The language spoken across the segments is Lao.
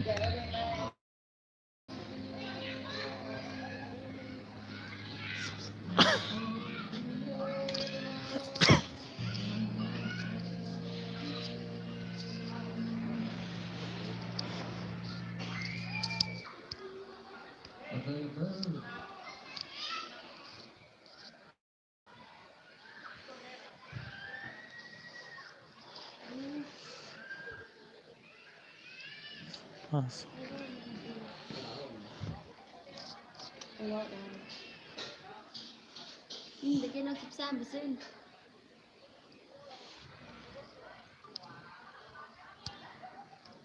ອືມ ໄດ້ເຈັດສິບສາມເປີເຊັນ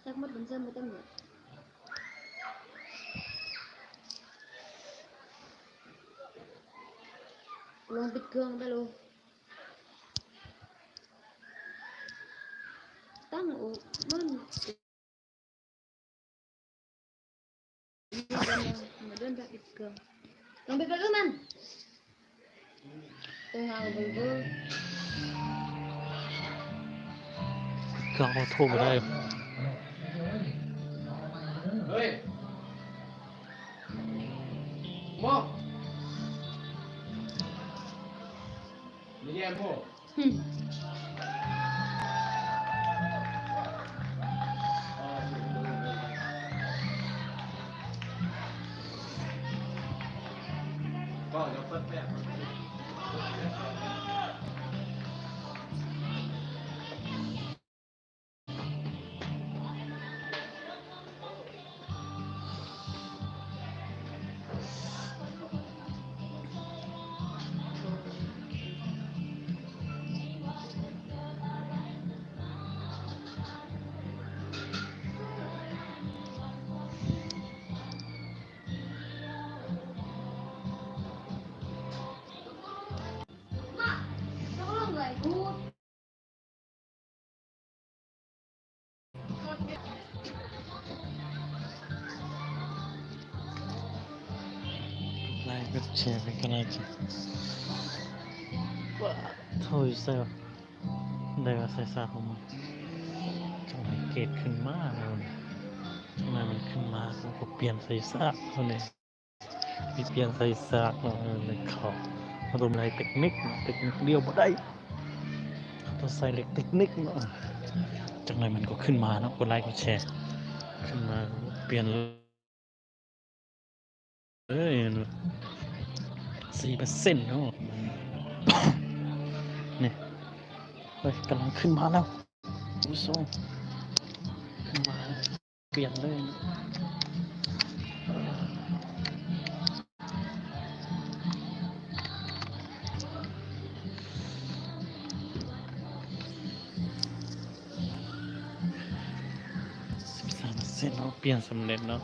ຈັກໝົດເປັນເຊັນບໍ່ເຕັມເລີຍ. ລອງປິດເຄື່ອງໄປໂລດ ຕັ້ງໂອ ມັນ ມາເດີນໄປປິດເຄື່ອງ ລອງປິດເຄື່ອງມັນ. ໂທຫາເບີ ເຄື່ອງເຮົາໂທບໍ່ໄດ້. ເຮີ້ຍ ໂມ ມີແຍມໂມ. ໄລກ໌ ກົດແຊ ເປັນກຳລັງໃຈ. ວ້າ ໂທ ຢູ່ໃສວະ? ໄດ້ວ່າໃສ່ຊາຂອງມັນ ຈັ່ງໃດເກດຂຶ້ນມາແລ້ວນີ້ ຈັ່ງໃດມັນຂຶ້ນມາ ມັນກໍປ່ຽນໃສ່ຊາເທົ່ານີ້. ມີປ່ຽນໃສ່ສາກເນາະ ເອີ ເຂົ້າ ເຮົາຕ້ອງໄດ້ເຕັກນິກເນາະ ເຕັກນິກດຽວບໍ່ໄດ້ ຕ້ອງໃສ່ເຫຼັກເຕັກນິກເນາະ. ຈັ່ງໃດມັນກໍຂຶ້ນມາເນາະ ກົດໄລກ໌ ກົດແຊ ຂຶ້ນມາ ປ່ຽນເລີຍ ເອີຍ ສີ່ເປີເຊັນເນາະ ນີ້ ເອີຍ ກຳລັງຂຶ້ນມາແລ້ວ ໂອ້ ສອງ ຂຶ້ນມາແລ້ວ. ປ່ຽນເລີຍ ສິບສາມເປີເຊັນເນາະ ປ່ຽນສຳເລັດເນາະ.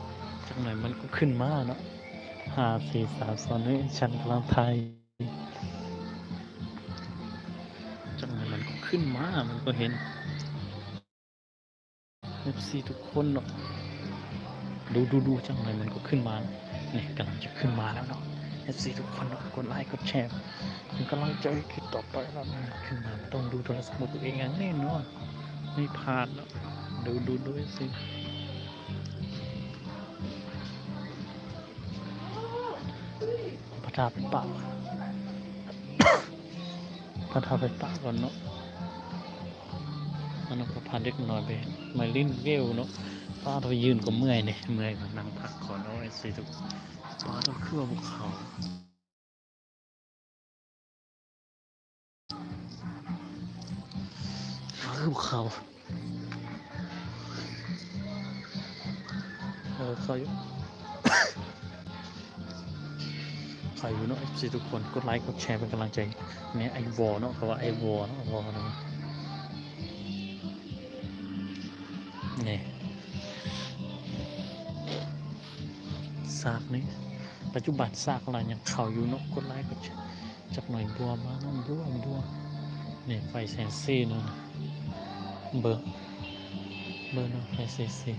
ຈັກໜ່ອຍມັນກໍຂຶ້ນມາເນາະ ຫ້າ ສີ່ ສາມ ສອງ ໜຶ່ງ ແອັກຊັນ ກຳລັງຖ່າຍ. ຈັກໜ່ອຍມັນກໍຂຶ້ນມາ ມັນກໍເຫັນ. ເອັຟຊີທຸກຄົນເນາະ ດູ ດູ ດູ ຈັກໜ່ອຍມັນກໍຂຶ້ນມາ ນີ້ກຳລັງຈະຂຶ້ນມາແລ້ວເນາະ. ເອັຟຊີທຸກຄົນເນາະ ກົດໄລກ໌ ກົດແຊ ເປັນກຳລັງໃຈຄລິບຕໍ່ໄປເນາະ. ຂຶ້ນມາ ຕ້ອງດູໂທລະສັບຂອງຕົວເອງຢ່າງແນ່ນອນ ໄມ່ພາດເນາະ. ດູ ດູ ດູ ເອັຟຊີ ພາທາໄປປະ ພາທາໄປປະກ່ອນເນາະ. ອັນນັ້ນກໍພາເດັກນ້ອຍໄປ ໄມລິນເວວເນາະ. ປ້າ ໄປຢືນກໍເມື່ອຍເດ້ ເມື່ອຍກໍນັ່ງພັກກ່ອນ. ໂອ້ຍ ເອັຟຊີທຸກ ປ້າ ຕ້ອງຄືວ່າບໍ່ເຂົ້າ ຄືບໍ່ເຂົ້າ ເອີ ເຂົ້າຢູ່ ເຂົ້າຢູ່ເນາະ. ເອັຟຊີທຸກຄົນ ກົດໄລກ໌ ກົດແຊ ເປັນກຳລັງໃຈ ນີ້ ໄອ້ວໍເນາະ ເຂົາວ່າໄອ້ວໍເນາະ ວໍເນາະ. ນີ້ ສາກນີ້ ປັດຈຸບັນສາກລາວຍັງເຂົ້າຢູ່ເນາະ. ກົດໄລກ໌ ກົດແຊ ຈັກໜ່ອຍບົວມາເນາະ ບົວ ບົວ. ນີ້ ໄຟແສງສີເນາະ ເບິ່ງ ເບິ່ງເນາະ ໄຟແສງສີ.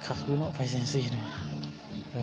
ຄັກຢູ່ເນາະ ໄຟແສງສີນີ້ ເອີ